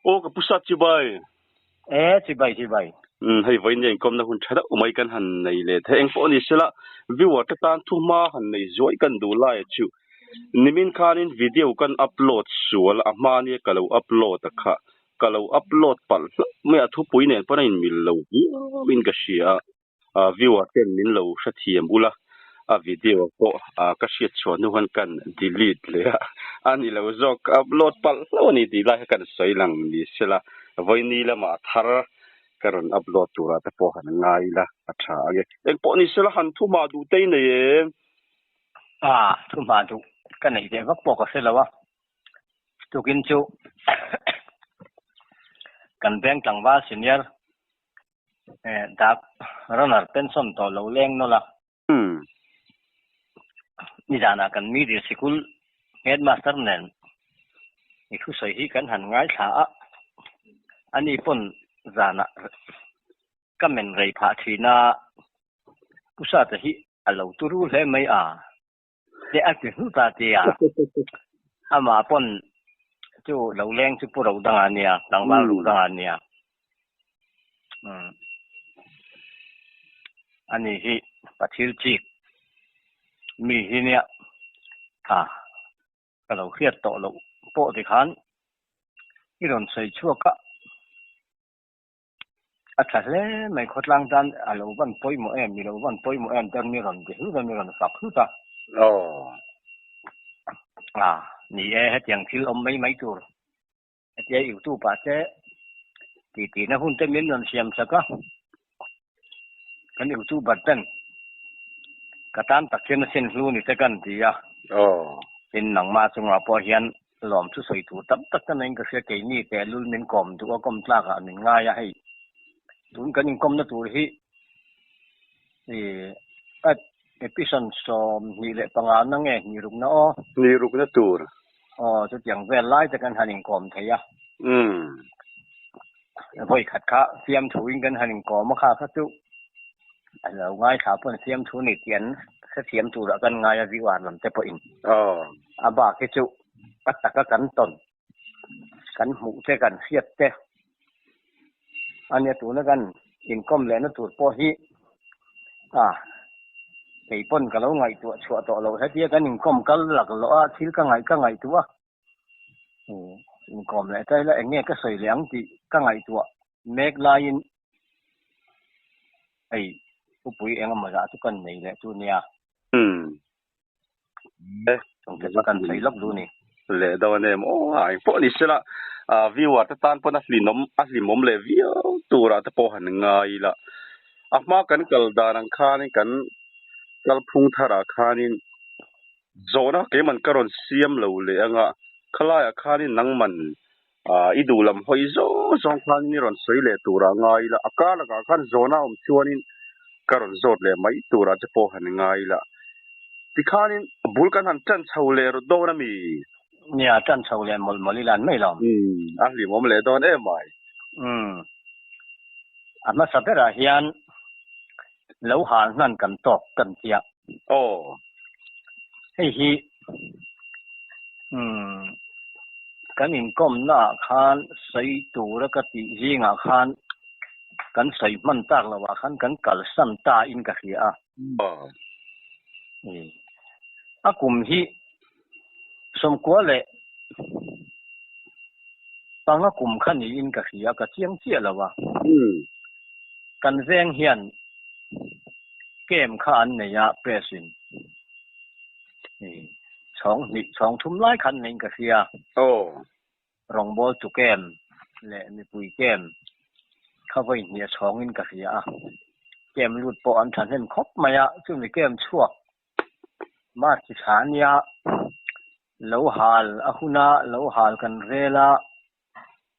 Aw ka pu sat chibai. E chibai chibai. Umm hei vawiin inkawmna hun tha deuh mai kan han nei leh thei. Engpawh ni sela viewer te tan thuhma han nei zuai kan duh lai a chu. Nimin khanin video kan upload sual a hma nia ka lo upload a kha. Ka lo upload palh hlauh mai a thupui nen pawn a inmil lo viau in ka hria a. Viewer ten min lo hrethiam ula, a video pawh ka hriat chhuah hnu khan kan delete leh a, a ni lo zawk ka upload palh hlauh a ni tih lai kha kan sawi lang ni sela, vawiini lamah a thar ka rawn upload turah te pawh han ngai ila a tha ang e. Engpawh ni sela han thu hma duh te i nei em? A, thu hma duh ka neih ve vak pawh ka hre lo a, tukin chu kan veng tlangval senior Dak runner pension tawh lo leng nawlh a. Nizanah kan middle sikul headmaster nen i thusawi hi kan han ngaithla a, ani pawn zanah ka men rei phah thin a, Pu Sata hi a lo turu hle mai a. Te a ti hnu ta tia. Amah pawn chu lo leng chu pu ro dangah nia, tlangval ro dangah nia. Umm. Ani hi Pathil chik mi hi nia. Tha ka lo hriat tawh loh pawh tikhan i rawn sawi chhuak a. A tha hle mai khawtlang tan a lo van pawimawh em, mi lo van pawimawh em ten mi rawn ti hlut a, mi rawn fak hlut a. Aw. A, ni e, hetiang thil awm mai mai tur. Hetia YouTube ah te titi na hun te min rawn siam sak a, kan YouTuber ten ka tan tak hian a sin hlu ni te kan ti a. Aw. Tin, nangmah chungah pawh hian Lawm chu sawi tur tam tak ka neiin ka hria keini tehlul min kawm duh a kawm tlak ah min ngai a hei tun kan inkawmna tur hi ih episode 25 na nge hnih rukna aw. Hnih rukna tur. Aw chutiang vel lai te kan han inkawm thei a. Umm. Vawi khat kha fiamthu in kan han inkawm a kha kha chu a lo ngaithla pawn fiamthu ni tih an hrethiam turah kan ngai a viewer lam te pawhin. Aw. A bak hi chu a taka kan tawn, kan hmuh te, kan hriat te a nia tuna kan inkawm lehna tur pawh hi a kei pawn ka lo ngaihtuah chhuah tawh loh hetia kan inkawm kal laklawh a thil ka ngaih ka ngaihtuah a. Inkawm leh ta ila eng nge ka sawi leh ang tih ka ngaihtuah mek laiin hei thupui eng emaw zah chu kan nei leh chu nia. Chungte chu kan sawi lawk duh ni. Leh dawn em aw a engpawh ni sela viewer te tan pawn a hlimawm a hlimawm leh viau turah te pawh han ngai ila a hma kan kal dan ang khanin kan kalphung tharah khanin Zawhna keiman ka rawn siam lo leh anga, khalaiah khanin nangman i duh lam hawi zawng zawng khanin i rawn sawi leh turah ngai ila, a kar lakah khan zawhna awm chuanin ka rawn zawt leh mai turah che pawh han ngai ila. Tikhanin bul kan han ṭan chho leh rawt dawn a mi? Nia, ṭan chho leh mawlh mawlh ila an mai lo. Umm, a hlimawm leh dawn em mai. Umm, a hmasa berah hian Lo hal hnan kan tawk kan tia. Aw. Hei hi umm kan inkawmna ah khan sawi tura ka tih zingah khan kan sawi hman tak lo ah khan kan kalsan ta in ka hria a. Aw. A kum hi 95 kum kha niin ka hria, ka chiang chiah lo a. Kan veng hian camp kha an nei a, press in chhawng hnih, chhawng thum lai kha an neiin ka hria. Rawngbâwl tu camp leh mipui camp kha vawi hnih a chhawngin ka hria a. Camp lut pawh an thahnem khawp mai a, chumi camp chhuak March thla ania lo hal a hun a, lo hal kan rel a,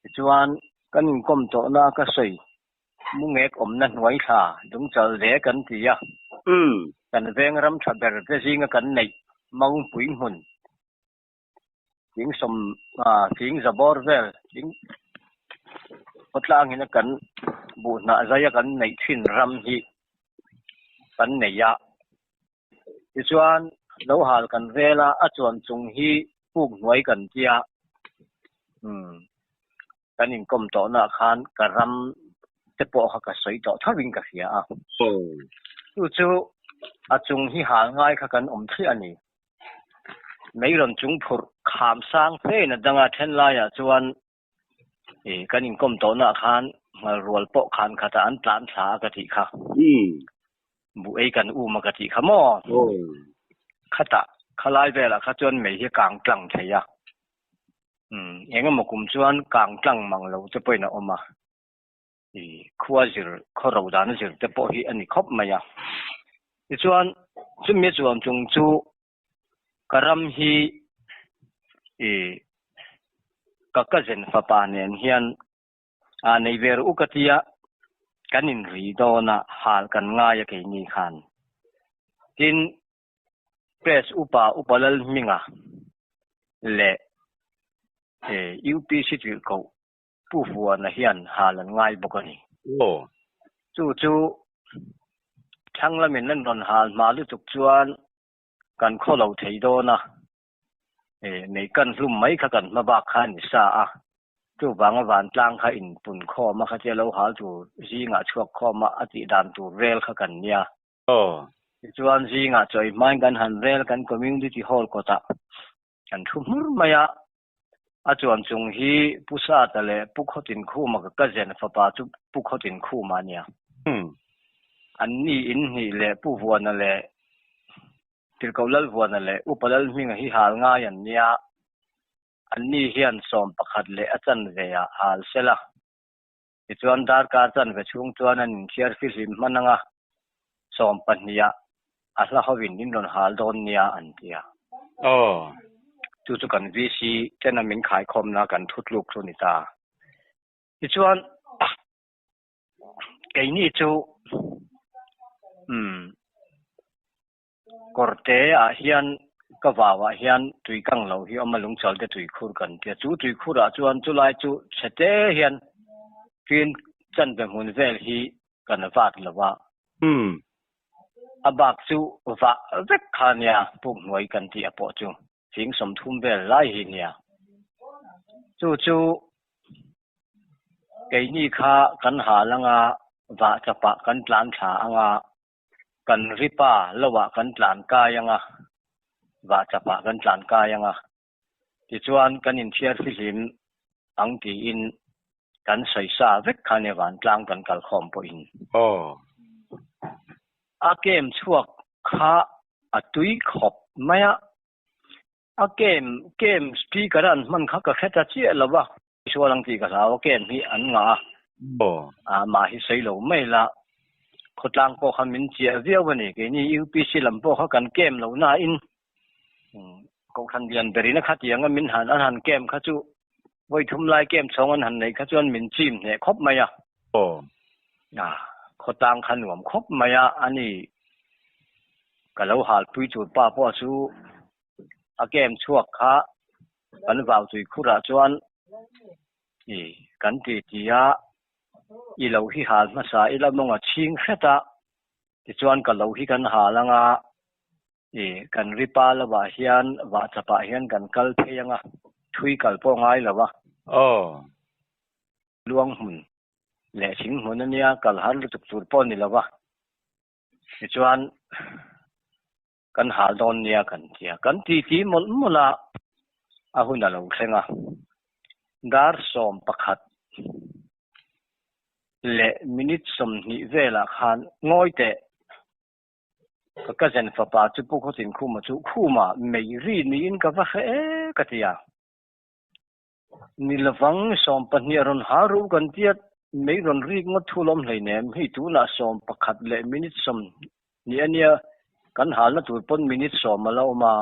tichuan kan inkawm tawhna ka sawi mungek awmna hnuai thla dungchal ve kan ti a, kan veng ram tha ber te zinga kan neih Mangpui hmun thing sawm thing za bawr vel thing khawtlang in a kan buh hnah zai a kan neih thin ram hi kan nei a tichuan lo hal kan vel a a chuan chung hi puk hnuai kan tia umm. Kan inkawm tawhnaah khan ka ram te pawh kha ka sawi tawh thovin ka hria a. Chu chu a chung hi hal ngai kha kan awm thliah a ni. Mei rawn chung phurh kham sang fe in a dang a, then laiah chuan kan inkawm tawhnaah khan nghalrual pawh khan khatah an tlan thla a ka tih kha. Buh ei kan um a ka tih kha maw? Khatah khalai velah kha chuan mei hi kang tlang thei a. Umm eng emaw kum chuan kang tlang mang lo te pawhin a awm a, i khua zir khaw ro dan zir te pawh hi a ni khawp mai a. Tichuan chumi chuan chung chu ka ram hi i ka cousin fapa nen hian a nei ve rawh u ka tia kan inri dawn a hal kan ngai a keini khan. Tin Press upa Upa Lalhminga leh UPC tirhkoh Pu Vuana hian hal an ngai bawk a ni. Chu chu thlang lamin an rawn hal hma lutuk chuan kan khaw lo thei dawn a, mei kan hlum mai kha kan hma bak kha a ni sa a, chuvanga vantlang kha inpun khawm a khatia lo hal tur zingah chhuak khawm a a tih dan tur rel kha kan nia. Aw. Tichuan zingah chawi hmain kan han rel kan community hall kawtah kan thu hmur mai a, a chuan chung hi Pu Sata leh Pu Khawtinkhuma ka cousin fapa chu Pu Khawtinkhuma a nia. An ni in hnih leh Pu Vuana leh Tirhkoh Lalvuana leh Upa Lalhminga hi hal ngai an nia, an ni hian 11 leh a chanve ah hal sela. Tichuan darkar chanve chhung chuan an inthiar fihlim hman anga 12 ah a hla hovin in rawn hal dawn nia an ti a. Aw. Chu chu kan VC tena min khaikhawmna kan thutluk chu ni ta. Tichuan keini chu umm Kawrte ah hian ka vau ah hian tui kang lo hi awm a lungchal te tuikhur kan ti a, chu tuikhur ah chuan chulai chu chhe te hian field chanve hmun vel hi kan vat lo a, a bak chu vah vek kha nia puk hnuai kan tih a pawh chu fing 30 vel lai hi nia chu chu keini kha kan hal anga vah chapah kan tlan thla anga Kan ripa lo ah kan tlan kai anga, vah chap ah kan tlan kai anga, tichuan kan inthiar fihlim ang tiin kan sawi sa vek kha nia vantlang kan kal khawm pawhin. Aw. A kem chhuak kha a tui khawp mai a, a kem kem speaker a an hman kha ka hre ta chiah lo va. Sual ang tih ka hlau a, kem hi an ngah a, amah hi sawi lo mai la, khawtlang pawh kha min chiah viau a ni, keini UPC lam pawh kha kan kem lo nain Kohhran lian berin a khatiang a min han an han kem kha chu vawi thum lai kem chhawng an han neih kha chuan min chim hneh khawp mai a, khawtlang kha nuam khawp mai a, ani ka lo halpui tur pa pawh chu a kem chhuak kha Kan vau tui khurah chuan i kan ti ti a, i lo hi hal hmasa ila mawnga chhing hret a, tichuan ka lo hi kan hal anga i kan ripa lovah hian vah chapah hian kan kal phei anga thui kal pawh ngai lo a. Aw. Luang hmun leh thing hmun ania kal har lutuk tur pawh ni lo a, tichuan Kan hal dawn nia kan ti a, kan titi mawlh mawlh a, a hun a lo thleng a. Dar 11 leh minute 20 velah khan ngawi teh ka cousin fapa chu Pu Khawtinkhuma chu khumah mei ri niin ka va hre e ka ti a. Ni lovang 12 a rawn ha ru kan tia mei rawn rik ngawt thu lawm hleinem hei tunah 11 leh minute 20 a nia kan halna tur pawn minute 10 a la awm a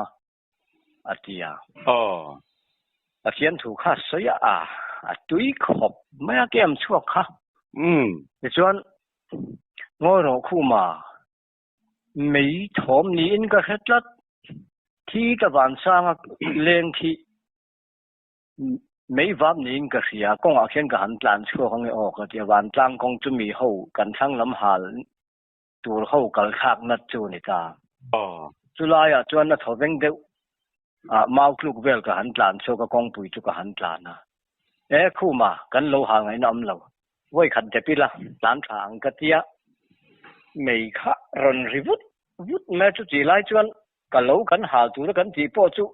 a ti a. Aw. Pathian thu kha sawi a a tui khawp mai a kem chhuak kha. Umm. Tichuan ngawi rawh khuma mei thawm niin ka hre tlat thi ka vansanga leng khi Mei vap niin ka hria, kawngah khian ka han tlan chhuak ange aw ka ti a, vantlang kawng chu mi ho kan thlang lam hal tur ho kal thlak nat chu a ni ta. Chulaiah chuan a thaw veng deuh a, mau tluk vel ka han tlan chhuak a, kawngpui chu ka han tlan a. E Khuma, kan lo hal ngaihna awm lo. Vawi khat dep ila, tlan tha ang ka tia. Mei kha rawn ri vut vut mai a, chutih lai chuan ka lo kan hal tura kan tih pawh chu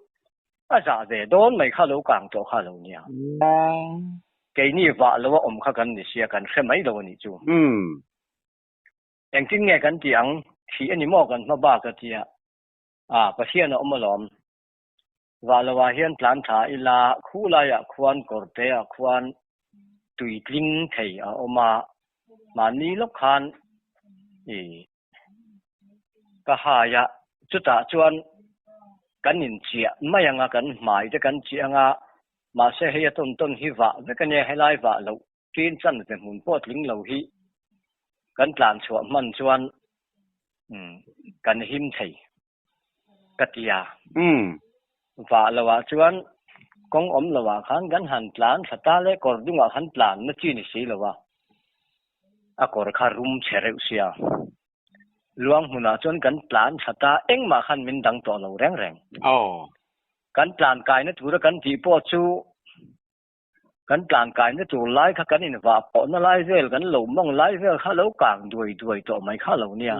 a zah ve dawn mai kha lo kang tawh kha lo nia. Keini vah lo a awm kha kan ni sia, kan hre mai lo a nih chu. Engtin nge kan tih ang? Thih a ni maw kan hma bak a tia. A, Pathian a awm alawm. Vah lo ah hian tlan tha ila, khu laiah khuan kawrte ah khuan tui tling thei a awm a, mahni lawk khan i ka hai a, chutah chuan kan inchiah mai ang a, kan hmai te kan chiah ang a, mahse hei a tawn tawn hi vah vek a nia, helai vah loh Tin chan ve hmun pawh tling lo hi kan tlan chhuah hman chuan kan him thei ka ti a. Vah lo ah chuan kawng awm lo ah khan kan han tlan thla ta le kawr dung ah khan tlan na chi ni si lo a, a kawr kha rum chhe reuh sia. Luang hmun ah chuan kan tlan thla ta engmah khan min dang tawh lo reng reng. Kan tlan kaina tura kan tih pawh chu Kan tlangkaina tur lai kha kan invah pawhna lai vel, kan lo mawng lai vel kha lo kang duai duai tawh mai kha lo nia.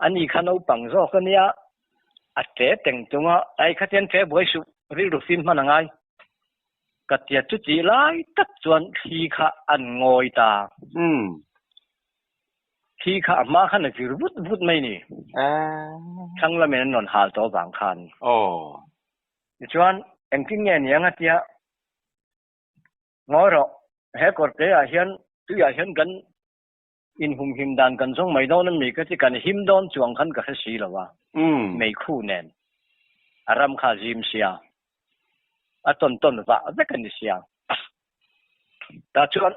Ani kha naupang zawk a nia, a ṭe teng tung a, ai khatian ṭe buai suh, rilru fim hman a ngai. Ka tia chutih lai tak chuan thli kha an ngawi ta. Thli kha a hma khan a vir vut vut mai ni. Thlang lamin an rawn hal tawh avang khan. Tichuan, engtin nge niang a tia, Ngawi rawh, he kawrte ah hian tuiah hian kan inhumhim dan kan zawng mai dawn a mi ka ti, kan him dawn chuang khan ka hre si lo a, meikhu nen a ram kha a zim sia, a tawn tawn vah vek a ni sia. Tah chuan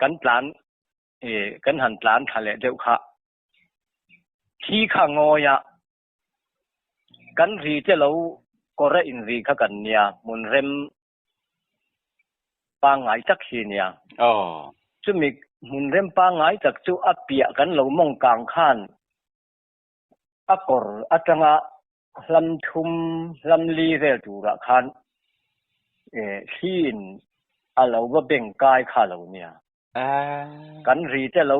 kan tlan, kan han tlan thla leh deuh kha, thi kha ngawi a, Kan ri te lo kawr a inri kha kan nia, hmun rem pangngai tak hi nia. Chumi hmun rem pangngai tak chu a piah kan lo mawng kang khan a kawr atanga hlam thum hlam li vel turah khan thli in a lo va beng kai kha lo nia. Kan ri te lo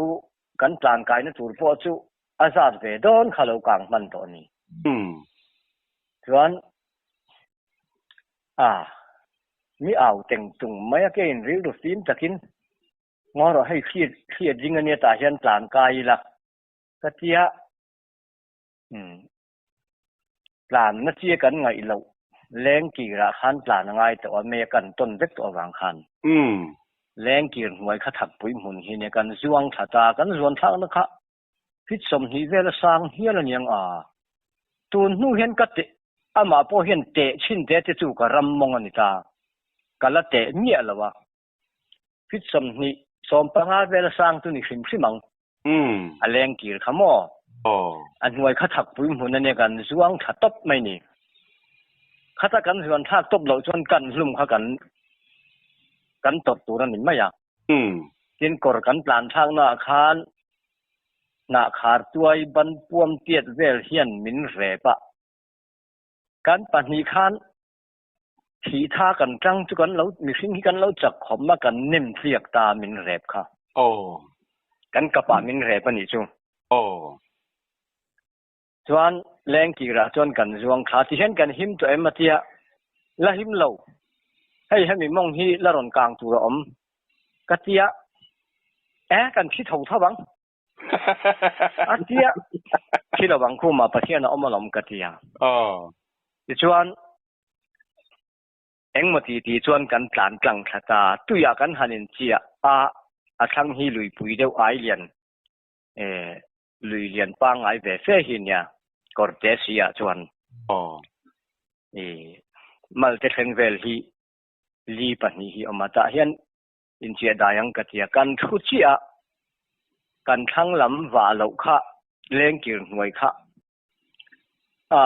kan tlankaina tur pawh chu a zat ve dawn kha lo kang hman tawh a ni. Chuan a mi au teng tung mai a keiin rilru fim takin ngaw rawh hei thli thli a ding ania tah hian tlan kai ila ka tia tlan na chi a kan ngaih loh leng kirah khan tlan a ngai tawh a mei a kan tawn vek tawh avang khan leng kir hnuai kha thakpui hmun hi nia kan zuang thla ta kan zuan thlakna kha Fit 20 vel a sang hial a niang a, tun hnu hian ka teh, amah pawh hian teh chhin te te chu ka ram mawng a ni ta, ka la teh miah lo a. Fit 20, 15 vel a sang chu ni hrim hrim ang. A leng kir kha maw? A hnuai kha thakpui hmun a nia kan zuang tha tawp mai ni. Khata kan zuan thlak tawp loh chuan kan hlum kha kan kan tawrh tur a ni mai a. Tin kawr kan tlan thlakna ah khan hnah khar tuai ban puam tiat vel hian min rep a. Kan pahnih khan thih tha kan tang chu kan lo mihring hi kan lo chak khawm a kan nem tliak ta min rep kha. Kan kapah min rep a nih chu. Chuan lengkirah chuan kan zuang thla ti hian kan him tawh em a tia, la him lo, hei hemi mawng hi la rawn kang tur a awm ka tia, e kan thi tho tho ang a tia, thi lo ang khumah Pathian a awm alawm ka tia. Tichuan engmaw ti ti chuan kan tlan tlang thla ta, tuiah kan han inchiah a, a thlang hi luipui deuh ai lian e lui lian pangngai ve fe hi nia kawrte si ah chuan i malte thleng vel hi li pahnih hi awm a tah hian inchiah dai ang ka tia kan thu chiah a kan thlang lam vah loh kha lengkir hnuai kha a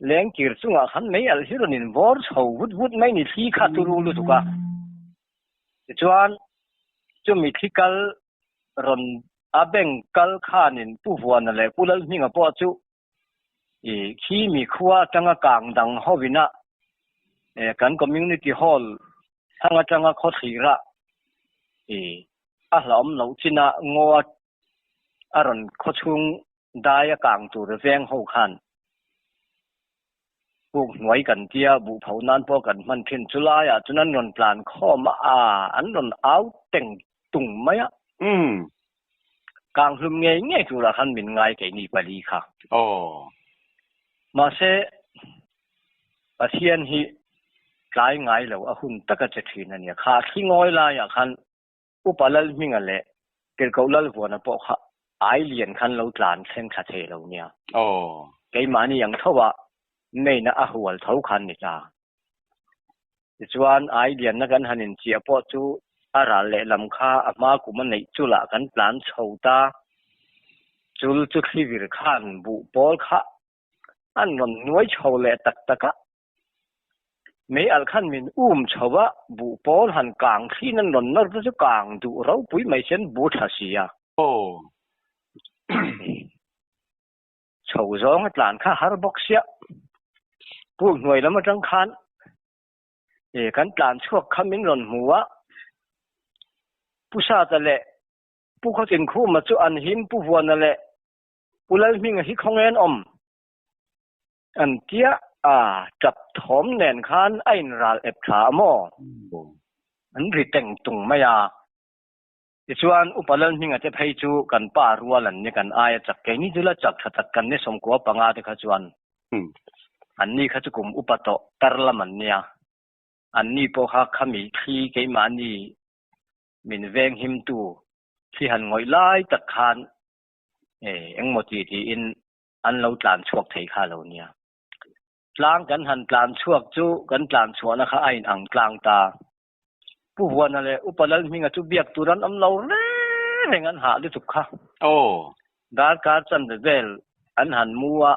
lengkir chungah khan mei alh hi rawn in vawr chho vut vut mai ni thli kha turu lutuk a tichuan chumi thli kal rawn a bank kal khanin Pu Vuana leh Pu Lalhminga pawh chu i khi mi khua atanga kang dang hovina Kan community hall thlang atanga khaw thlirah a hlauhawm loh chin a ngaw a rawn khaw chhung dai a kang tur veng ho khan puk hnuai kan tia buh pho nan pawh kan hman thin. Chulaiah chuan an rawn tlan khawm a, an rawn au teng tung mai a. Kang hlum ngei ngei turah khan min ngai keini pali kha. Mahse, Pathian hi tlai ngai lo a hun taka che thin a nia. Kha thli ngawi laiah khan Upa Lalhminga leh Tirhkoh Lalvuana pawh kha ai lian khan lo tlan thleng thla thei lo nia. Keimahni ang tho a main-a a hual tho khan ni ta. Tichuan ai lianna kan han inchiah pawh chu a ral lehlam kha a hma kum a neih chulah kan tlan chho ta. Chul chu thlivir khan buh pawl kha an rawn nuai chho leh tak tak a. Mei alh khan min um chho a, buh pawl han kang thlin an rawn nawr te chu kang duh ropui mai hian bu tha si a. Chho zawng a tlan kha har bawk sia. Puk hnuai lam atang khan kan tlan chhuak kha min rawn hmu a, Pu Sata leh Pu Khawtinkhuma chu an him Pu Vuana leh Pu Lalhminga hi khawnge an awm? An tia a, tap thawm nen khan a inral ep tha a maw? An ri teng tung mai a. Tichuan, Upa Lalhminga te phei chu kan pa rual an ni, kan aia chak keini chu la chak tha tak kan ni 15 te kha chuan an ni kha chu kum upa tawh tar lam an nia. An ni pawh kha khami thli keimahni min venghimtu thli han ngawih lai tak khan engmaw ti tiin an lo tlan chhuak thei kha lo nia. Tlang kan han tlan chhuak chu kan tlan chhuahna kha a inang tlang ta. Pu Huana leh Upa Lalhminga chu biak tur an awm lo reng reng an hah lutuk kha. Darkar chanve vel an han mu a,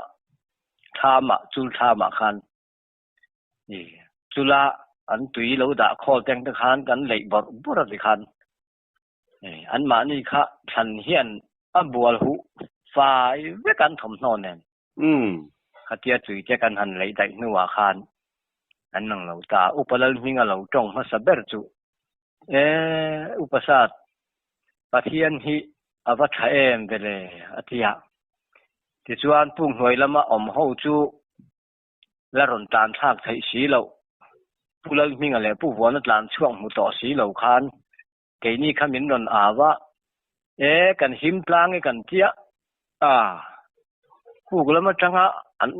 thlamah, chul thlamah khan chula an tui lo dah khawl teng te khan kan leih bawrh bawrh a ti khan anmahni kha thlan hian a bual huh fai vek an thawmhnaw nen. Khatia tui te kan han leih daih hnuah khan an lang lo ta. Upa Lalhminga lo tawng hmasa ber chu, E, Upa Sat, Pathian hi a va tha em ve le, a ti a. Tichuan Punghnuai lama awm ho chu la rawn tlan thlak theih si loh, Pu Lalhminga leh Pu Vuana tlan chhuak hmu tawh si lo khan Keini kha min rawn au a, E, kan him tlang e kan tia a, puk lam atanga an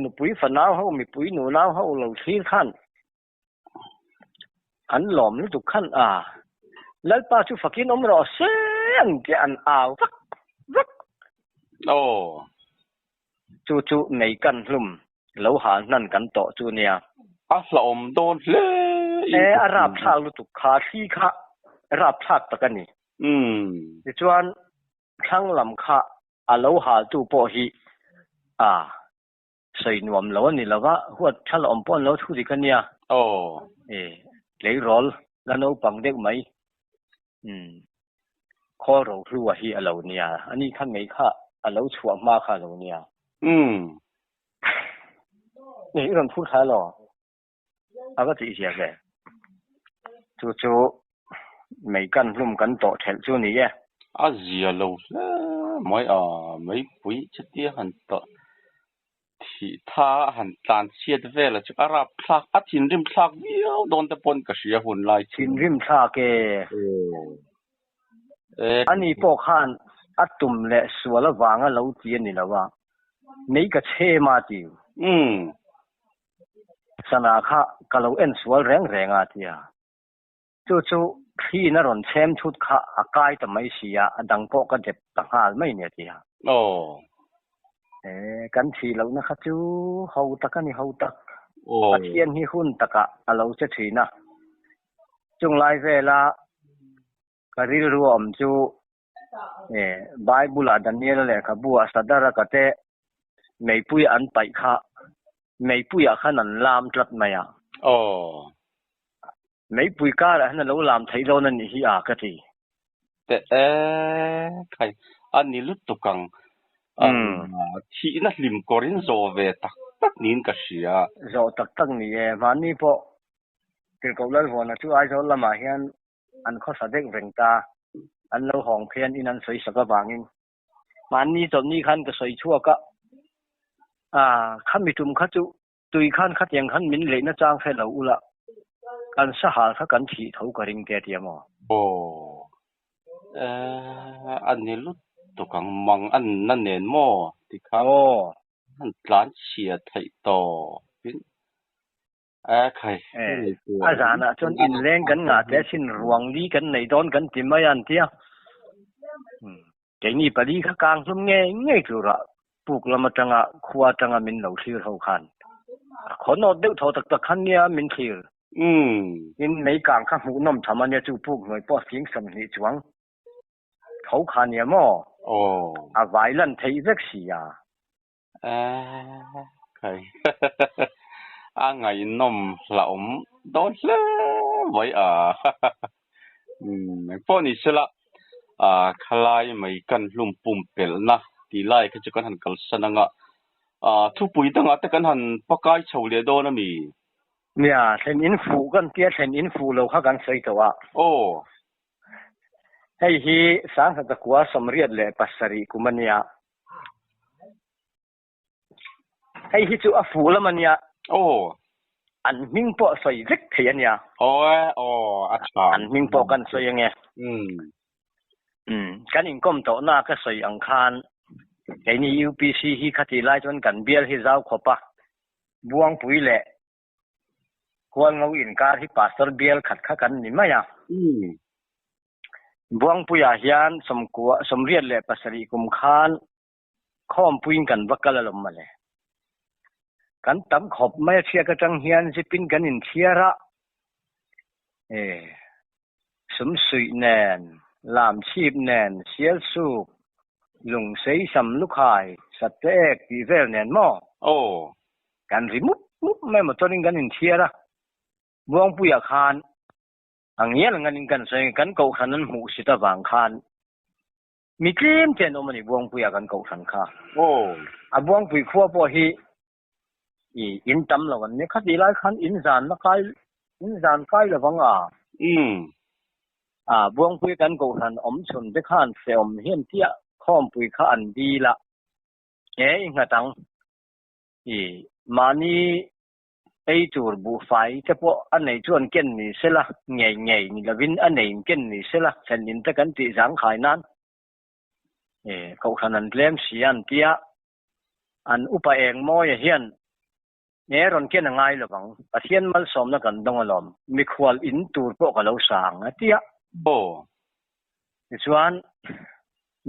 nupui fanau ho, mipui nunau ho lo thlir khan an lawm lutuk khan a, Lalpa chu fakin awm rawh se an tia an au vak vak. Aw. Chu chu mei kan hlum lo hal hnan kan tawh chu nia. A hlauhawm dawn hle in E, a rapthlak lutuk kha, thli kha rapthlak tak a ni. Tichuan, thlang lam kha a lo haltu pawh hi a sawi nuam lo a ni lo va, huat tha la awm pawh an lo thu dik a nia. E, tleirawl la naupang deuh mai. Khawl rohlua hi a lo nia. Ani kha mei kha a lo chhuah hma kha a lo nia. Ni, i rawn phur thla elaw? A va tih zia ve. Chu chu mei kan hlum kan tawh thelh chu ni e. A zia lo hle mai a, meipui chutia han tawh Thih tha a han tlan chhiat vel a chu a rap thlak, a thinrim thlak viau dawn te pawn ka hria hun lai chu. Thinrim thlak e. Ani pawh khan a tum leh sual avanga lo ti a ni lo a, mei ka chhem a ti. Sana kha ka lo en sual reng reng a ti a. Chu chu thliin a rawn chhem thut kha a kai ta mai si a, a dang pawh ka dep ta nghal mai nia ti a. E, kan thih lohna kha chu ho tak a ni, ho tak. Pathian hi hun takah a lo che thin a. Chung lai vela ka rilru a awm chu e, Bible-ah Daniel-a lehkhabu-ah Sadaraka te meipuia an paih kha meipuiah khan an lam tlat mai a. Meipui karah hian a lo lam theih dawn a nih hi a ka ti. Teh e, khai a ni lutuk ang. Thihna hlim kawrin zawh ve tak tak niin ka hria. Zawh tak tak ni e. Mahni pawh Tirhkoh Lalvuana chu Aizawl lamah hian an khawsa dek reng ta. An lo hawng phian in an sawi sak avangin. Mahni chawlhni khan ka sawi chhuak a, ah khami tum kha chu tui khan khatiang khan min leihna chang hre lo ula, kan sahal kha kan thih tho ka ring te a ti a maw? Aw, eh a ni lutuk ang mang an na nen maw ti khan an tlan chhia theih tawp in. A khai Eh, a zanah chuan inleng kan ngah teh asin ruang li kan nei dawn kan ti mai a an ti a. Keini pali kha kang hlum ngei ngei turah puk lam atanga khua atanga min lo thlir ho khan a khaw nawt deuh thaw tak tak khan nia min thlir. Tin mei kang kha hmuh nawm tham a nia chu puk hnuai pawh fing 20 chuang tho kha nia maw? A vai lan theih vek si a. Khai a ngaihnawm hlauhawm dawn hle mai a engpawh ni sela khalai mai kan hlum pum pelhna tih lai kha chu kan han kalsan anga thupui dangah te kan han pakai chho leh dawn a mi? Nia, thlen in fuh kan tia thlen in fuh lo kha kan sawi tawh a. Aw. Hei hi 1987 kum a nia. Hei hi chu a fuh lam a nia. Aw. An hming pawh sawi vek thei a nia. Aw e, aw, a tha. An hming pawh kan sawi ange. Umm. Umm, kan inkawm tawhna ka sawi ang khan keini UPC hi khati lai chuan kan bial hi zau khawp a, Buangpui leh Hualngo inkar hi Pastor bial khat kha kan ni mai a. Umm. Buangpuiah hian sawmkua, 87 kum khan Khawmpuiin kan va kal alawm mawle. Kan tam khawp mai a chhiak atang hian zipin kan inthiar a, e, sumsuih nen, lamchhip nen, sialsuk, lungsei sam lukhai, satte ek tih vel nen maw? Aw. Kan ri mup mup mai motor-in kan inthiar a, Buangpuiah khan a ngial nganin kan sawi kan kohhran an hmuhsit avang khan Mi tlem te an awm a ni Buangpuia kan kohhran kha. Aw. A Buangpui khua pawh hi i in tam lo an nia. Khatih lai khan in zan la kai in zan kai lo vang a. Umm. A Buangpui kan kohhran awm chhun te khan hrehawm hian chiah khawmpui kha an dil a. He i nghat ang. I mahni Ei tur buhfai te pawh a nei chuan ken ni sela, ngei ngei ni lovin a neiin ken ni sela, thlen in te kan tih zangkhai nan e kohhran an tlem si a an tia, an upa eng mawia hian nge rawn ken a ngai lovang, Pathian malsawmna kan dawng alawm, mikhual in tur pawh ka lo sa ang a tia. Aw. Tichuan,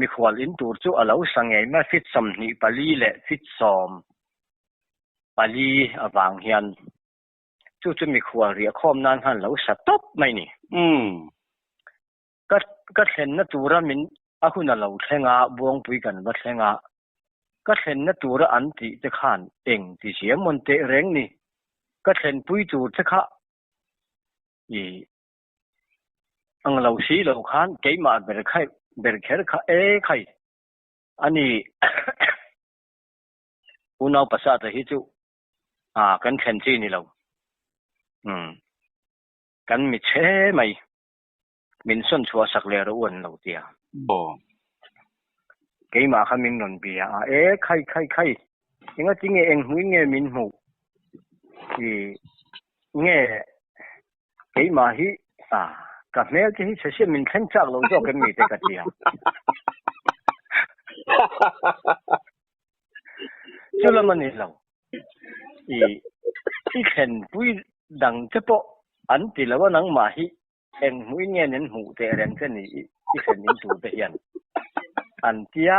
mikhual in tur chu a lo sa ngei mai, feet 24 leh feet 10. Pali avang hian chu chu mikhual riah khawm nan khan lo sa tawp mai ni. Umm. Ka ka thlenna tura min a hun a lo thleng a, Buangpui kan va thleng a, ka thlenna tura an tih te khan eng ti zia mawn teh reng ni. Ka thlenpui tur che kha i ang lo si lo khan keimah ber kha ber kher kha e khai a ni. Unau pasata hi chu ah kan thlen chi ni lo. Umm. Kan mi chhe mai. Min sawn chhuah sak leh rawh u an lo tia. Aw. Keimah kha min rawn bia a, e khai khai khai, engati nge eng hmuin nge min hmuh? I nge keimah hi ah ka hmel te hi chhe sia min thleng chak lo zawk em mi te ka tia. Chu lam a ni lo. I i thlenpui dang te pawh an ti lo a nangmah hi eng hmuhin nge nen hmuh teh reng che ni i thlen in tur te hian an tia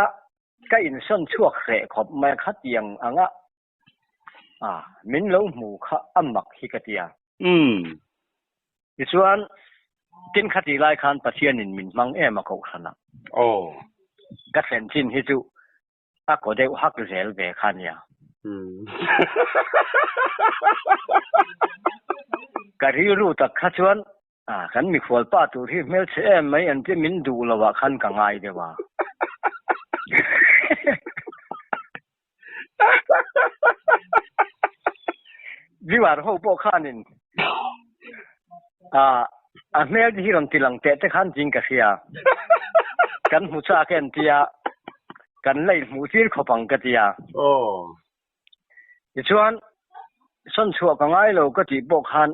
ka insawn chhuak hreh khawp mai a khatiang anga a min lo hmu kha a mak hi ka tia. Umm. Tichuan tin khatih lai khan Pathianin min hmang em a kohhranah. Aw. Ka thlen chin hi chu a kaw deuh hak zel ve kha nia. Ka rilru tak kha chuan kan mikhual pa tur hi hmelchhe em mai an tia min duh lo ah khan ka ngai deuh a. Viewer ho pawh khanin ah a hmel te hi rawn ti lang teh te khan tiin ka hria. Kan hmu chak em tia kan la inhmuh tir khawp ang ka tia. Aw. Tichuan sawn chhuah ka ngai lo ka tih pawh khan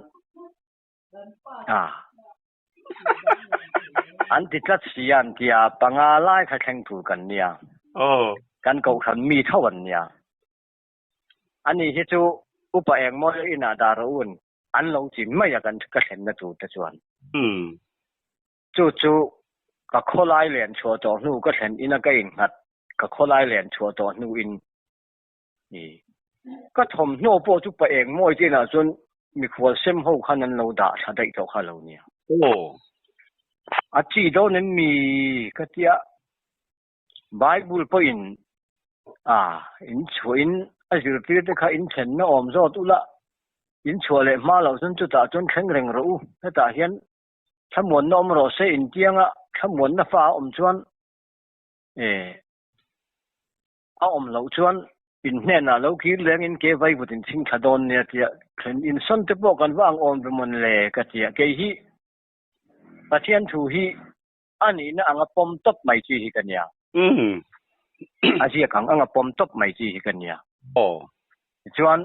ah An ti tlat si a an ti a, panga lai kha thleng tur kan nia. Aw. Kan kohhran mi tho an nia. Ani hi chu upa engmaw inah dah rawh un an lo ti mai a kan ka thlenna tur te chuan. Umm. Chu chu ka khawlai len chhuah tawh hnu ka thlen ina ka innghat ka khawlai len chhuah tawh hnu in Ni. Ka thawmhnaw pawh chu pa eng mawi te inah chuan mikhual sem ho khan an lo dah thla daih tawh kha lo nia. Aw. A chi dawn em mi ka tia Bible pawhin a in chhuahin a zirtir te kha in thlenna awm zawt ula in chhuah leh hma loh chuan chutah chuan thleng reng rawh u hetah hian thlamuanna awm rawh se intianga thlamuanna fa a awm chuan e A awm loh chuan in hnenah lo kir lengin ke vaivut in chhing thla dawn nia tia thlen insawn te pawh kan va ang awm ve mawn le ka ti a, kei hi Pathian thu hi a nihna anga pawm tawp mai chi hi ka nia. A ziak ang anga pawm tawp mai chi hi ka nia. Tichuan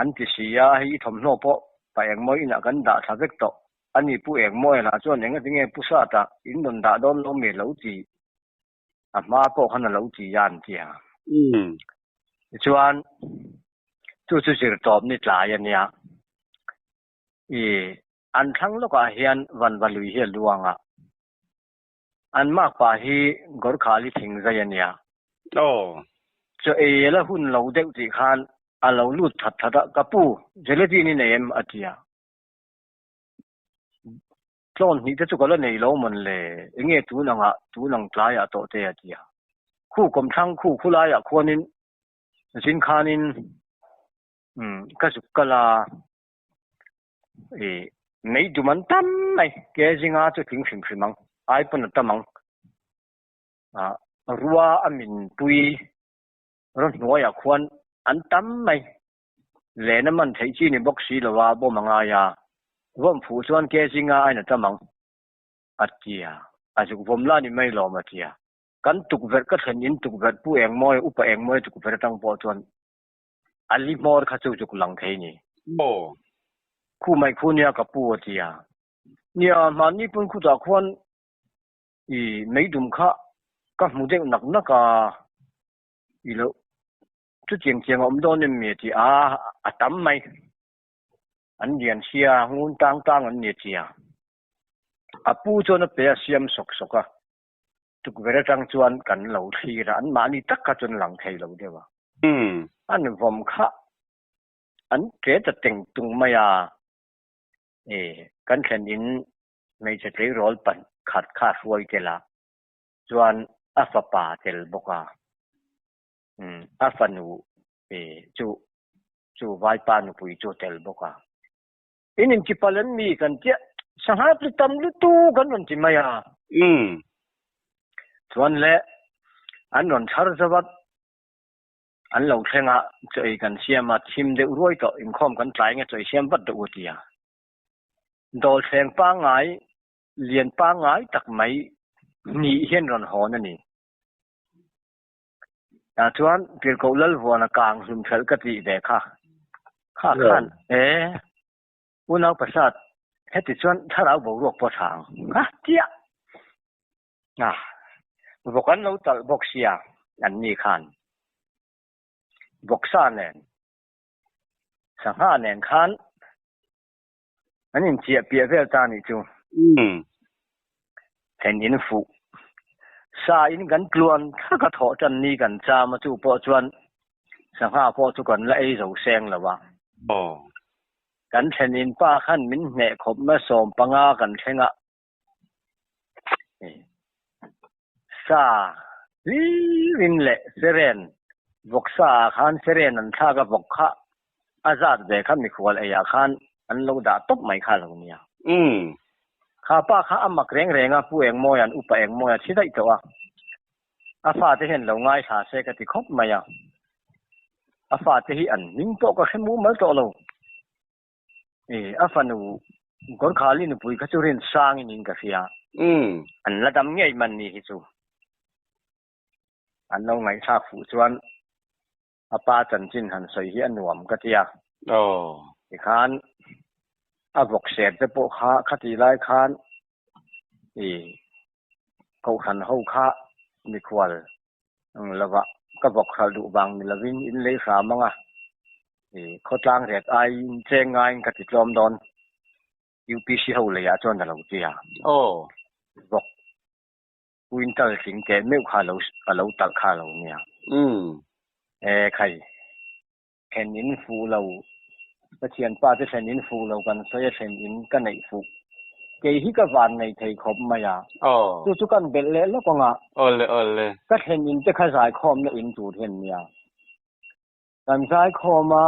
an ti si a, hei i thawmhnaw pawh pa engmaw inah kan dah thla vek tawh a ni Pu Engmawi lah chuan engatinge Pu Sata in rawn dah dawn lo mi lo ti a hma pawh khan a lo ti a an ti a. Tichuan chu chu zir tawp ni tlai a nia. I an thlang lawkah hian vanva lui hi a luang a. An makpa hi Gorkhali thing zai a nia. Chaw ei la hun lo deuh tih khan a lo lut that that a, Ka pu, gelatin i nei em? a ti a. Tlawn hnih te chu ka la nei lo mawn le, enge tun angah tun ang tlaiah tawh te a ti a. Khu kawmthlang khu khulaiah khuanin zin khanin umm ka zuk kal a, ih mei dum an tam mai, ke zinga chu tling hrim hrim ang, ai pawn a tam ang. Ah rua a min pui rawn hnuaiah khuan an tam mai. Len a man theih chi ni bawk si lo a, bawm a ngai a. Vawm fuh chuan ke zinga a in a tam ang a ti a, a zuk vawm la ni mai lawm a ti a. Kan tukverh ka thlen in tukverh pu Engmawi, upa Engmawi tukverh atang pawh chuan a li hmawr kha chu zuk lang thei ni. Aw. Khu mai khu nia ka pu a ti a. Nia, hmanni pawn khutah khuan i meidum kha ka hmu deuh nak nak a, i loh Chutiang chiang a awm dawn em mi a ti a, a tam mai. An lian sia, ngun tang tang an ni a ti a. A pu chuan a pe a siam sawk sawk a, tukverh atang chuan kan lo thlir a, anmahni tak kha chuan lang thei lo deuh a. An vawm kha an tle ta teng tung mai a, e kan thlen in hmeichhe tleirawl pan khat kha hruai tel a, chuan a fapa tel bawk a. Umm a fanu e chu chu vaipa nupui chu tel bawk a. In intipal an mi kan tia sangha tlu tam lutu kan rawn ti mai a. Umm. Chuan le an rawn chhar zo a, an lo thleng a, chaw ei kan siam a, thim deuh ruai tawh inkhawm kan tlai nge chaw ei siam vat deuh u tia. Dawlthleng pangngai lian pangngai tak mai hnih hian rawn hawn a ni. Tah chuan Tirhkoh Lalvuana kang hlum hrelh ka tih ve kha. Kha khan e unau pasat heti chuan thlarau boruak pawh tha ang a tia. A vawk an lo talh bawk sia an ni khan vawksa nen sangha nen khan An inchiah piah vel ta nih chu. Then in fuh. Sa in kan tluan thlak a thawh tan ni kan cham a chu pawh chuan sangha pawh chu kan la ei zo seng lo a. Kan thlen in pa khan min hneh khawp mai 15 kan thleng a. Sa hlirin leh seren vawksa ah khan seren an thlak a vawk kha a zat ve kha mikhual ei ah khan an lo dah tawp mai kha lo nia. Kha pa kha a mak reng reng a Pu Engmawia'n Upa Engmawia thi daih tawh a, a fate hian lo ngaithla se ka ti khawp mai a. A fate hi an hming pawh ka hre mumal tawh lo. E, a fanu Gorkhali nupui kha chu Rinsangin in ka hria. An la dam ngei man ni hi chu. An lo ngaihthlak fuh chuan a pa chanchin han sawi hi a nuam ka ti a. Tikhan a vawk ser te pawh kha khati lai khan i kohhran ho kha mikhual ang lova ka vawk hralh duh vang ni lovin in lei hram ang a, i khawtlang ret aiin cheng ngaiin ka ti tlawm dawn UPC ho leiah chuan a lo ti a. Vawk quintal tling teh meuh kha alo alo talh kha alo nia. E khai thlen in fuh lo ka thianpa te thlen in fuh lo kan sawi a thlen in ka neih fuh kei hi ka van nei thei khawp mai a chu chu kan belh leh lawk ang a ka thlen in te kha zaikhawmna in tur hian nia kan zaikhawm a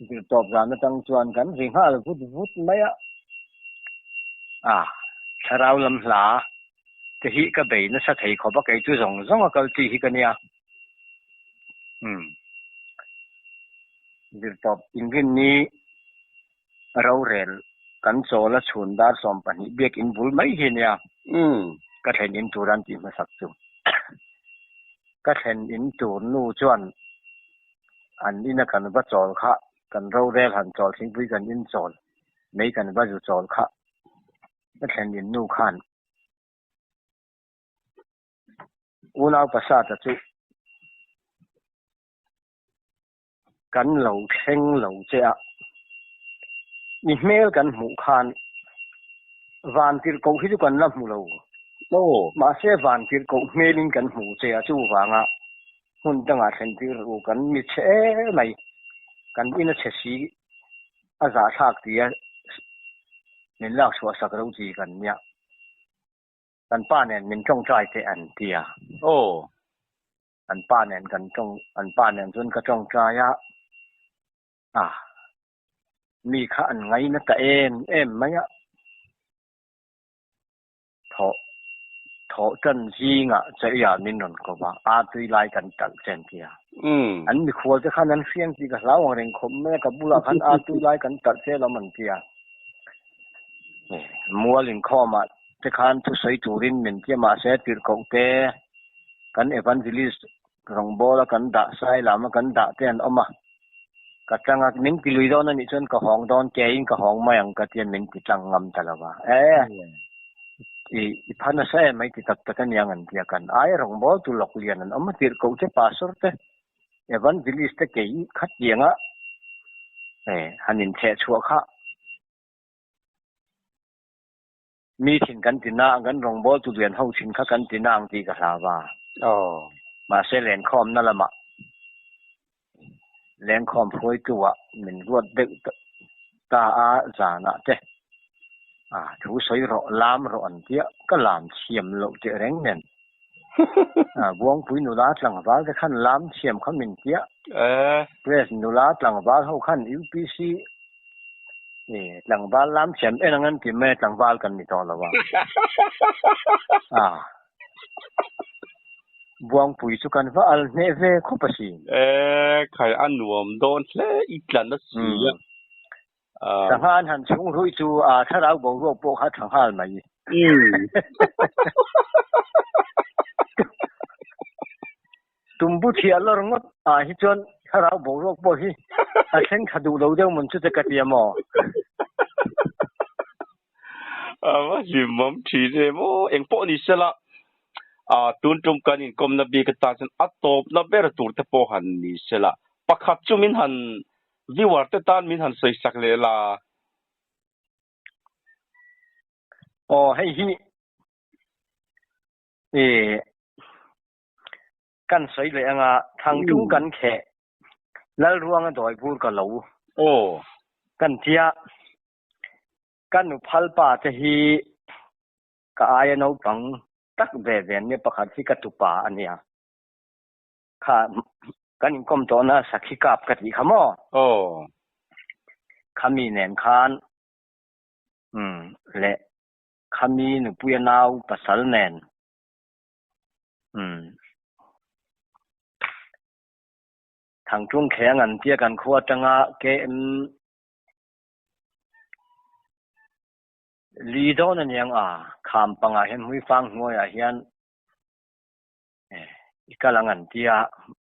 zirtawp zan atang chuan kan ri nghal vut vut mai a a thlarau lam hla te hi ka bei nasa thei khawp a kei chu zawng zawng a kal chi hi ka nia. Umm. Zirtawp inrinni rorel kan chawl a chhun dar 20 biakin bul mai hi nia. Ka thlen in tur an tih hmasak chu. Ka thlen in tur nu chuan an ina kan va chawl kha kan rorel han chawl thingpui kan in chawl mei kan va zu chawl kha ka thlen in nu khan Unau pasata chu kan lo thleng lo che a, i hmel kan hmuh khan vantirhkoh hi chu kan la hmu lo. Mahse vantirhkoh hmelin kan hmu che a, chuvanga hmun dangah thlen tir ru kan mi chhe mai, kan ina chhe si a zahthlak tia min lak chhuah sak lo chi kan nia. Kan pa nen min tawngtai teh an ti a. Aw. An pa nen kan tawng, an pa nen chuan ka tawngtai a. A, mi kha an ngaina ta em em mai a. Thawh, thawh tan zingah chawiah min rawn ko va, a tui lai kan talh che an ti a. An mikhual te khan an hriang tih ka hlau ang reng khawp mai a, ka bulah khan a tui lai kan talh che lawm an ti a. Mual inkhawmah te khan thusawi turin min tia mahse tirhkoh te kan evangelist rawngbawl a kan dah sai lam a kan dah te an awm a, ka tang a min ti lui dawn anih chuan ka hawng dawn keiin ka hawng mai ang ka tia min ti tlang ngam ta lo va e i i pha nasa em mai ti tak tak aniang an tia kan aia rawngbawl tu lawk lian an awm a tirhkoh te pastor te evangelist te kei khatianga e han inchheh chhuah kha Mi thin kan ti na ang, kan rawngbawl tu lian ho thin kha kan ti na ang tih ka hlau a. Mahse lenkhawmna lamah lengkhawm hruaitu ah min ruat deuh ta a zanah te a thu sawi rawh lam rawh an tia ka lam thiam loh teh reng nen a Buangpui nula tlangval te khan lam thiam kha min tia Press nula tlangval ho khan UPC E, tlangval lam thiam en ang an ti mai a, tlangval kan ni tawh lo a. A, Buangpui chu kan va al hneh ve khawp asin. E, khai a nuam dawn hle i tlan a si a. Sangha an han chhung ruih chu a thlarau boruak pawh kha tha nghal mai. Tumbu thiah lawr ngawt ah hi chuan thlarau boruak pawh hi a thleng tha duh lo deuh mawn chu che ka ti a maw? A va hlimawm thin em aw. Eng pawh ni sela, tun tum kan inkawmna bik atan chuan a tawpna ber tur te pawh han ni sela. Pakhat chu min han viewer te tan min han sawi sak leh la. Aw hei hi e Kan sawi leh anga thangtung kan kheh Lalruanga dawi bur ka lo kan tia ka nu phal pa te hi ka aia naupang tak ve ve an nia pakhat hi ka tupa a nia kha kan inkawm tawhna sakhi kap ka tih kha maw khami nen khan leh khami nupuia nau pasal nen Umm. Thangtlung kheng an tia kan khua atanga KM li dawn a niang a, kham pangah hian hmuifang hnuaiah hian i kal ang an tia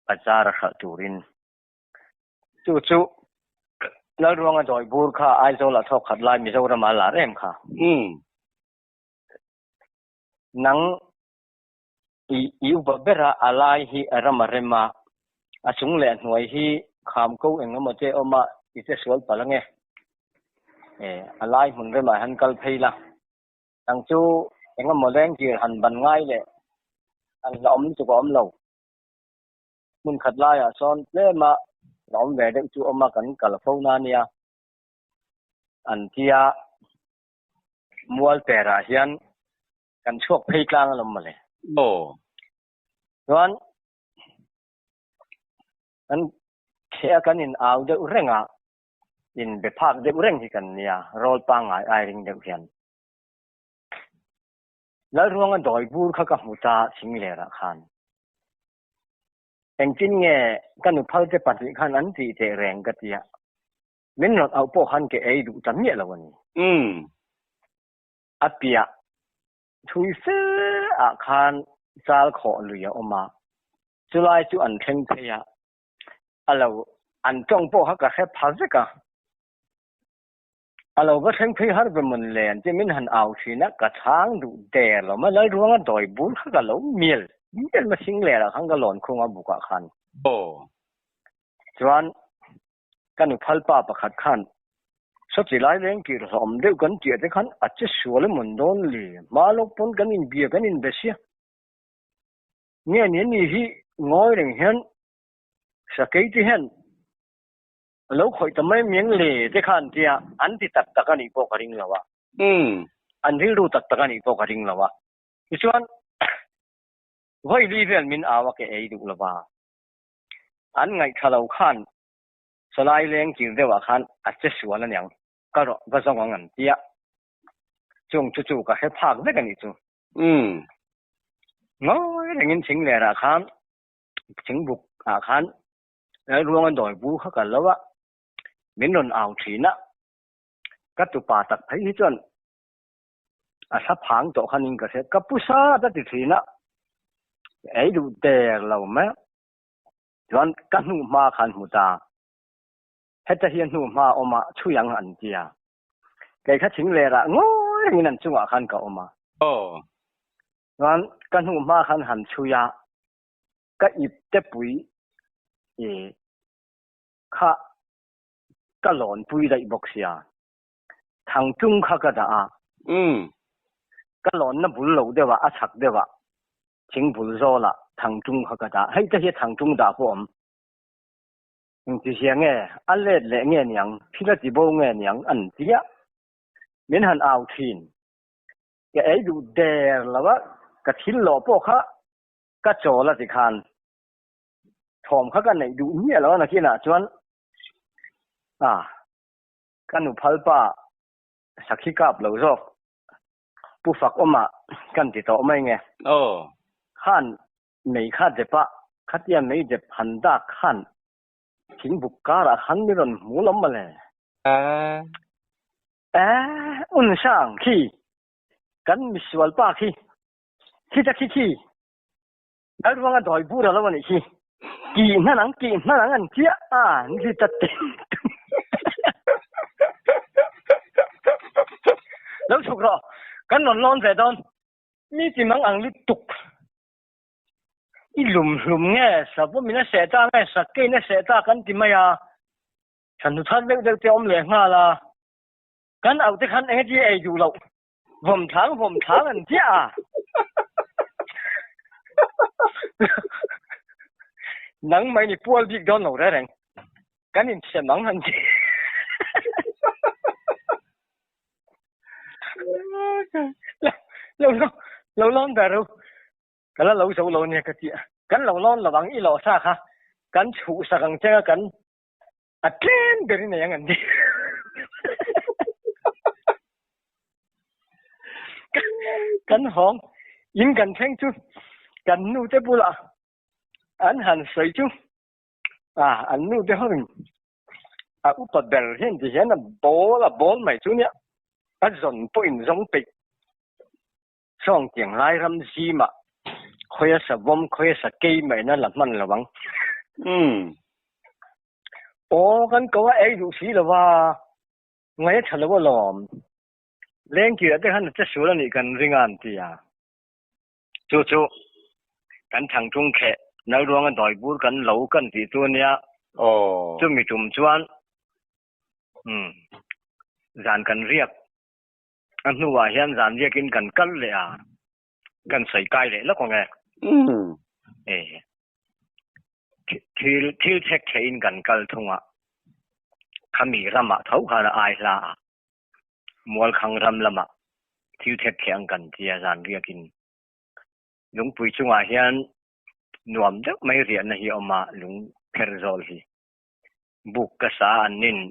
bazar a hralh turin. Chu chu Lalruanga dawi bur kha Aizawl ah thawk khat lai Mizoram ah lar em kha. Nang i i upa bera a lai hi a ram a rem a, a chung leh a hnuai hi kham ko eng emaw te awm a i che sual palh ange. E a lai hmun remah hian kal phei la. Nang chu eng emaw lengkir han ban ngai leh han hlauhawm lutuk a awm lo. Hmun khat laiah sawn tlema la awm ve deuh chu awm a kan kal fo na nia. An tia mual perah hian kan chhuak phei tlang alawm mawle. Aw. Chuan kan kheh a kan in au deuh reng a, in be phak deuh reng hi kan nia, rawl pangngai ai ring deuh hian. Lalruanga dawi bur kha ka hmu ta Thinglerah khan. Engtin nge ka nuphal te pahnih khan an tih teh reng ka tia. Min rawn auh pawh khan ke ei duh ta miah lo a ni. Umm. A piah thui fe ah khan chal khawh lui a awm a, chulai chu an thleng phei a, a lo an tawng pawh kha ka hre pha vek a. A lo va thleng phei har ve mawn le an tia min han au thin a, ka chhang duh der lo mai, Lalruanga dawi bur kha ka lo mial mial ma Singler ah khan ka lawn khung a bukah khan. Aw. Chuan ka nu phalpa pakhat khan sawti lai leng kir hlawm deuh kan tih te khan a che sual emawn dawn le, hma lawk pawn kan inbia kan inbe sia. Nge ni ani hi ngawi reng hian sakei te hian A lo khawih ta mai miang le te khan tia an ti tak tak a nih pawh ka ring lo a. Umm. An rilru tak tak a nih pawh ka ring lo a. Tichuan vawi li vel min au a ke ei duh lo va. An ngaihthla lo khan sawlai leng kir deuh ah khan a che sual aniang ka rawh va zawng ang an tia. Chung chu chu ka hre phak vek a nih chu. Umm. Ngawi rengin thing ler ah khan thingbuk ah khan Lalruanga dawi bu kha ka lo a, min rawn au thin a, ka tupa tak phei hi chuan a thla phang tawh khanin ka hria, ka pu sat a ti thin a, ei duh der lo mai a, chuan ka hnuhma khan hmu ta, heta hi a hnuhma a awm a, chhui ang an ti a, kei kha thing lerah ngawi rengin an chungah khan ka awm a, chuan ka hnuhma khan han chhui a, Ka ip te pui e kha ka lawn pui daih bawk sia. Thang tung kha ka dah a. Umm. Ka lawnna bul lo deuh ah a chhak deuh ah thing bul zawl ah thang tung kha ka dah. Hei te hi thang tung dah pawh awm. Engti zia nge a let leh nge niang, thil a ti bo nge niang an ti a. Min han au thin. Ka ei duh der lo a, ka thil lawh pawh kha Ka chawl a ti khan thawm kha ka neih duh miah lo a nakinah chuan a ka nu phalpa sakhi kap lo zawk pu fak awmah kan ti tawh mai nge. Aw. Khan mei kha dep a, khatia mei dep han dak khan thingbuk karah khan mi rawn hmu lo mawle. Aaa. Aaa, un sang khi kan misual pa khi Khi ta khi khi. Lalruanga dawi bur a lo a nih khi. Kih hnan ang, kih hnan ang an chiah a, ni khi ta te. Lo chhuk rawh, kan rawn lawn ve dawn. Mi ti mang ang lutuk. I lum hlum nge, savawmin a seh ta nge, sakeiin a seh ta kan ti mai a. Thlannu thar deuh deuh te a awm leh nghal a. Kan auh te khan eng enge ei duh loh. Vawm thlang vawm thlang an chiah a. Nang mai ni pual bik dawn lo reng reng. Kan inthiam ang an ti. Lo lo lo lawn ber u. Ka la lo zo lo nia ka ti a. Kan lo lawn lo ang i lawh sa kha. Kan chhuh sak ang cheng a kan A tlem ber i nei ang an ti. Kan hawng in kan thleng chu kan nu te bulah an han sawi chu. A, an nu te hoin a upa ber hian ti hian a bawl a bawl mai chu nia, a zawn pawhin zawng peih sawng tiang lai ram zimah khawia savawm khawia sakei maina la hman lo ang. Umm. Aw kan ko a ei duh si lo va, ngaih a tha lo alawm. Lengkirah te khan a che sual a nih kan ring a an ti a. Chu chu kan thangtung kheh Nalruanga dawi bur kan lo kan tih chu a nia. Aw. Chumi tum chuan umm zan kan riak a hnuah hian zan riakin kan kal leh a, kan sawi kai leh lawk ang e. Umm. E thil thil chhek theihin kan kal thung a, khami ramah tho khan a ai hla a. Mualkhang ram lamah thil thek theh ang kan tia zan riakin lungpui chungah hian nuam deuh mai riahna hi a awm a, lung pher zawl hi. Buk ka sa an nin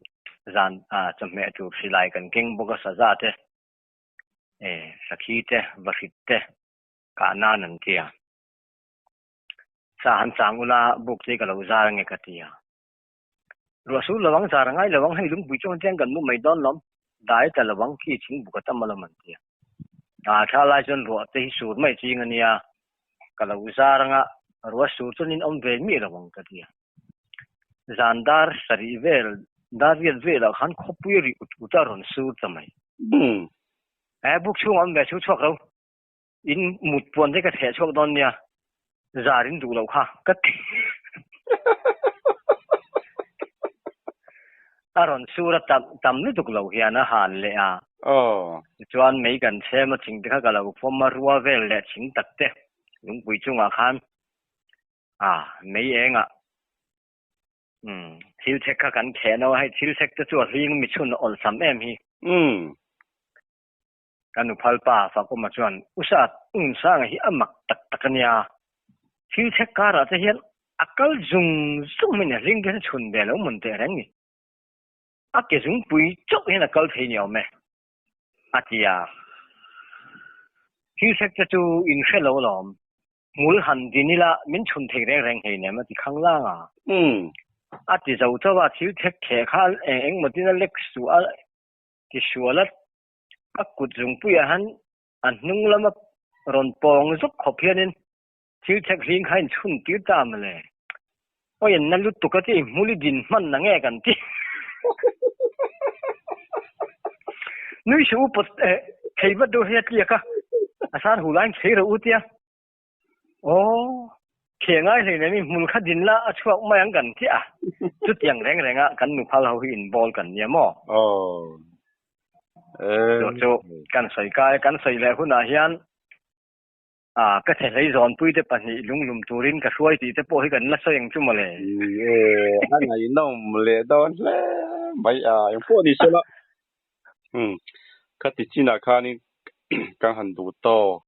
zan chawhmeh tur silai kan keng bawk a saza te, sakhi te, vahrit te kah nan an tia. Sa han chang ula buk te hi ka lo zar ange ka tia. Ruah sur lovang zar a ngai lovang hei lungpui chuan chian kan mu mai dawn lawm dai ta lovang khi thing buk a tam alawm an ti a. A tha lai chuan ruah te hi sur mai ching a nia ka lo zar anga ruah sur chuan in awm ve miah lovang ka ti a. Zan dar sarih vel dar riat velah khan khawpui a ri ut ut a rawn sur ta mai. He buk chhungah awm ve chu chhuak lo. In mut puan te ka theh chhuak dawn nia, zar in duh loh kha ka ti. A rawn sur a tam tam lutuk lo hian a han leh a. Tichuan mei kan chhem a thing te kha ka lo fawm a, rua vel leh thing tak te lungpui chungah khan a mei engah umm thil chhek kha kan kheh no a, hei thil chhek te chu a hling mi chhun a awlsam em hi. Ka nuphal pa Fakawma chuan, U Sat, U Nunsanga hi a mak tak tak a nia. Thil chhek karah te hian a kal zung zung mai nia, hling te hian chhun ve lo mun teh reng ni. A ke zungpui chauh hian a kal thei ni awm e, a ti a. Thil chhek te chu in hre lo alawm, hmul han din ila min chhun thei reng reng hleinem a ti khanglang a. A ti zo chauh a, thil chhek theh kha eng engmaw tin a lek suh a ti sual a. A kut zungpuiah hian a hnung lama rawn pawng zuk khawp hianin thil chhek hling kha a inchhun tir ta mawle. Awi an na lutuk a ti, hmul i din hman na nge kan ti. Nui suh u pawt thei vat deuh hei a tliak a, a sar hu laiin chei rawh u tia. Aw, khi ngai hlei nen i hmul kha din la a chhuak mai ang kan chiah a. Chutiang reng reng a kan nuphal ho hi inbawl kan nia maw? Aw. Chu chu kan sawi kai kan sawi leh hunah hian a ka che hlei zawnpui te pahnih lunglum turin ka hruai tih te pawh hi kan la sawi ang chu mawle. E, a ngaihnawm leh dawn hle mai a, engpawh ni sela. Khati chinah khanin ka han duh tawk.